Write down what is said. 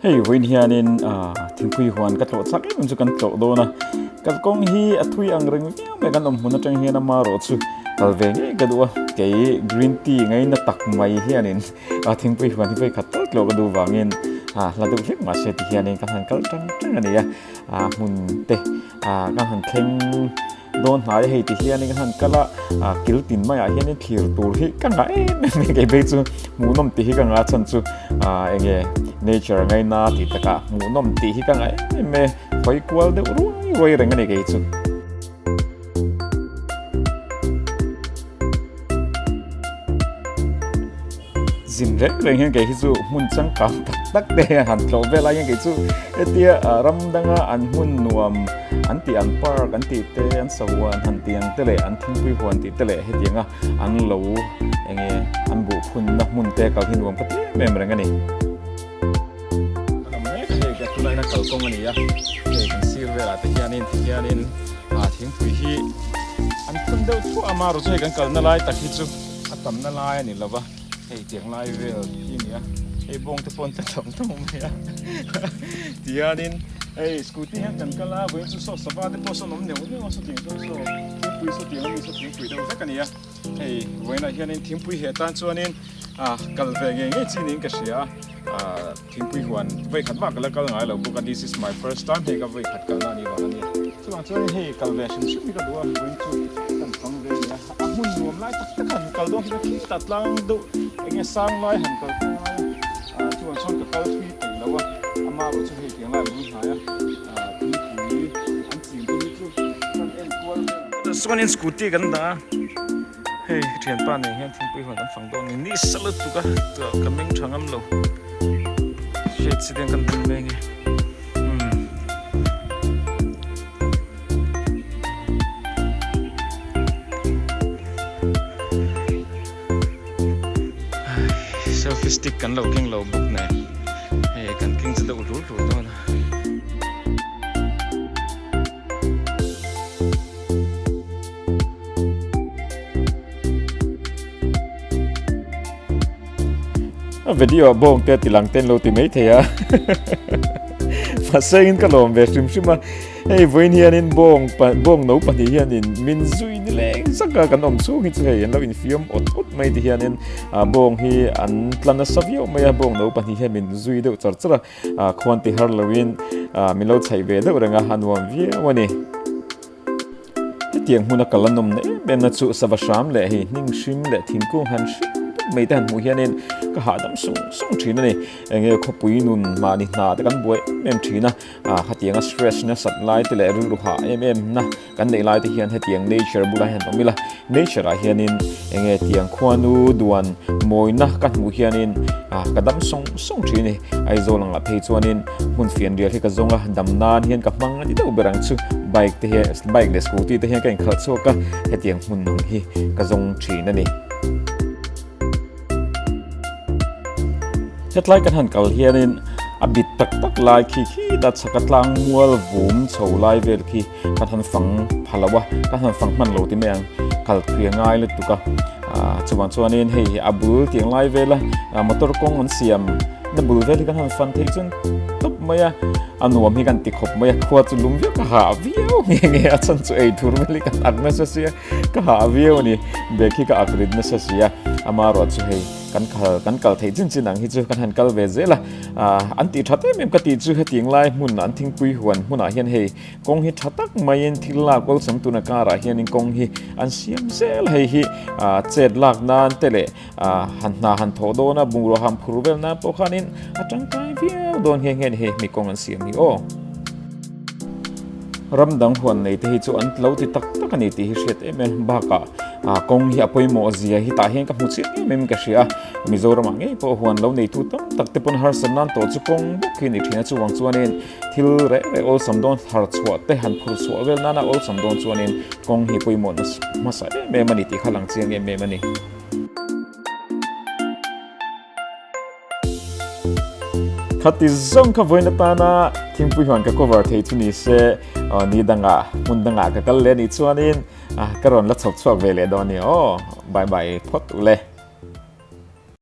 Hei vawiin hianin thingpui huan ka tlawh chak em em chu kan tlawh dawn a, kalkawng hi a thui ang reng viau mai kan awm hmun atang hian amarawh chu kal ve ngei ka duh a, kei green tea ngaina tak mai hianin thingpui huan hi vawikhat tal tlawh ka duh vangin hla deuh hlek mahse ti hianin ka han kal tang tang a ni a, hmun te ka han thleng. Dawn hnai hei ti hianin ka han kal a, kil tin maiah hianin thlir tur hi ka ngah em em mai kei phei chu hmuhnawm tih hi ka ngah chhan chu eng nge nature ngaina tih takah hmuhnawm tih hi ka ngah em em mai hawi kual deuh ruai ruai reng a ni kei chu. Zin reng reng hian kei hi chu hmun changkang tak tak te hian han tlawh vel ai hian kei chu hetia ram danga an hmun nuam an tih an park an tih te an sahuan han tih ang te leh an thingpui huan tih te leh hetianga an lo eng nge an buh phunna hmun te kal hi nuam ka ti em em reng a ni. Kan awm mek a hei ka tunah hian a kalkawng a ni a hei kan sir velah te hianin tihianin thingpui hi an phun deuh thuah a marawh chu hei kan kalna lai tak hi chu a tamna lai a ni lova hei tiang lai vel hi a ni a hei bawng te pawh an tla thawm thawm mai a tihianin hei scooty hian kan kal a vawiin chu saw sava te pawh sawn awm neuh neuh a sawtiang chuan saw thingpui sawtiang ami saw thingpui deuh vek a ni a hei vawiinah hianin thingpui heh tan chuanin ah kal ve ngei ngei chi niin ka hria a ah thingpui huan vawikhat vak ka la kal ngai lo bawk a this is my first time hei ka vawikhat kalna a nih vang a nia chuvang chuan hei kal ve hrim hrim hi ka duh a vawiin chu kan fang ve a ni a a hmun nuam lai tak tak han kal dawn hi ka khi ta tlang deuh eng nge sang lai han kal te ngai a ah chuvang chuan ka kal thui thei lo a ama erawh chu hei tiang lai a bul hnai a ah thingpui an ching te hi chu kan en kual vel chuanin scooty kan dah a hei thianpa nen hian thingpui huan kan fang dawn a ni ni sa lutuk a ka meng tha ngam lo hriat si ten kan bun mai ange umm selfie stick kan lo keng lo bawk nen hei kan keng chu deuh hlur hlur dawn a. A video ah bawng te a ti lang ten lo ti mai thei a mahse in ka lawm ve hrim hrim a hei vawiin hianin bawng bawng no pahnih hianin min zui ni leng zak a kan awm chhung hi chu hei an lo infiam awt awt mai ti hianin ah bawng hi an tla nasa viau mai a bawng no pahnih hian min zui deuh char char a ah khuan ti har loin ah min lo chhaih ve deuh reng a a nuam viau a ni. Hetiang hmuna kal a nawmna em em na chu sava hram leh hei hning hrim leh thingkung han hrim deuh mai te han hmuh hianin ka hahdam sung sung thin a ni. Enge khawpui nun mahni hna te kan buai em em thin a, ah khatianga stress nasat lai te leh rilru hah em em na kan neih lai te hian hetiang nature bulah hian awm ila, nature ah hianin enge tiang khuanu duan mawina ka hmuh hianin ah ka dam sawng sawng thin a ni. Aizawl angah phei chuanin hmun fian rial hi ka zawng a, dam nan hian ka hmang a ni deuh ber ang chu. Bike te hian bike leh scooty te hian ka inkhalh chhuak a, hetiang hmun ang hi ka zawng thin a ni. Hetlai kan han kal hianin a bit tak tak lai khi khita chhaka tlang mual vum chho lai vel khi kan han fang pha lo a, kan han fang hman lo ti mai ang, kal thui a ngai lutuk a. Ah chuvang chuanin hei a bul tiang lai vela motor kawng an siam na bul vel hi kan han fan theih chuan tawp mai a, a nuam hi kan ti khawp mai a, khua chu lum viau ka hah viau nghe nghe a chhan chu ei thur vel hi kan ak nasa sia ka hah viau a ni bag hi ka ak rit nasa sia amaherawh chu hei kan khal kan kal theih chin chin ang hi chu kan han kal ve zel a ah an tih that em em ka tih chu hetiang lai hmun an thingpui huan hmunah hian hei Kawng hi tha tak maiin thil lak awlsam tuna karah hianin kawng hi an siam zel hei hi chet lak nan te leh han hna han thawh dawn a bungrua han phur vel nan pawh khanin a tangkai viau dawn nghe nghe a ni hei mi kawng an siam hi aw. Ram dang huan nei te hi chu an lo ti tak tak a ni tih hi hriat em em bakah kawng hi a pawimawh zia hi tah hian ka hmu chiang em em ka hria a. Mizoramah ngei pawh huan lo neitu tam tak te pawn harsat nan tawh chu kawng bawk hi a ni thin a chuvang chuanin Thil reh reh awlsam dawn thar chhuah te han phur chhuah vel nana awlsam dawn chuanin kawng hi pawimawh hmasa em em a ni tih kha lang chiang em em a ni. Khati zawng kha vawiin atana thingpui huan ka cover thei chu ni se ni dangah hmun dangah ka kal leh a nih chuanin ka rawn la chhawp chhuak ve leh dawn a ni aw. Bye bye phawt u le.